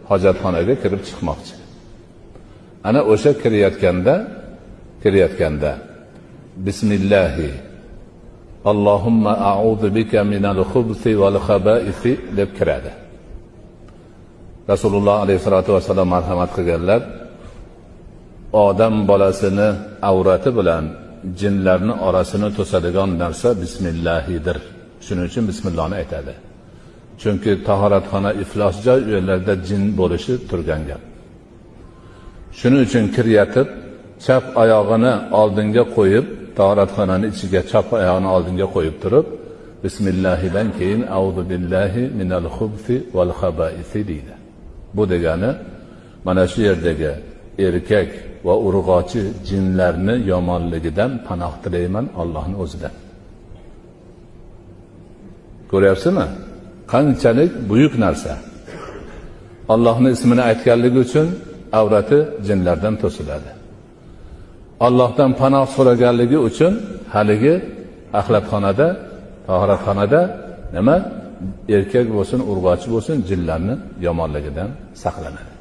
hojatxonaga kirib chiqmoqchi. Ana o'sha kirayotganda bismillahi Allohumma a'udhu bika minal xubsi val xabaisi deb kiradi. Rasululloh alayhisolatu vasallam marhamat qilganlar, odam bolasini avrati bilan jinlarni orasini to'sadigan narsa bismillahidir. Shuning uchun bismillahni aytadi. Chunki tahoratxona iflos joy, u yerlarda jin bo'lishi turgan gap. Shuning uchun kiryatib, chap oyog'ini oldinga qo'yib, tahoratxonani ichiga chap oyog'ini oldinga qo'yib turib, bismillahidan keyin a'udhu billahi minal xubsi val xabaisi deydi. Bu degani mana shu yerdagi erkak va urg'ochi jinlarni yomonligidan panoh tilayman Allohning o'zidan. Ko'ryapsizmi? Qanchalik buyuk narsa. Allohning ismini aytganligi uchun avrati jinlardan to'siladi. Allohdan panoh so'raganligi uchun haligi axlatxonada, tahoratxonada nima? Erkak bo'lsin, urg'ochi bo'lsin, jinlarni yomonligidan saqlanadi.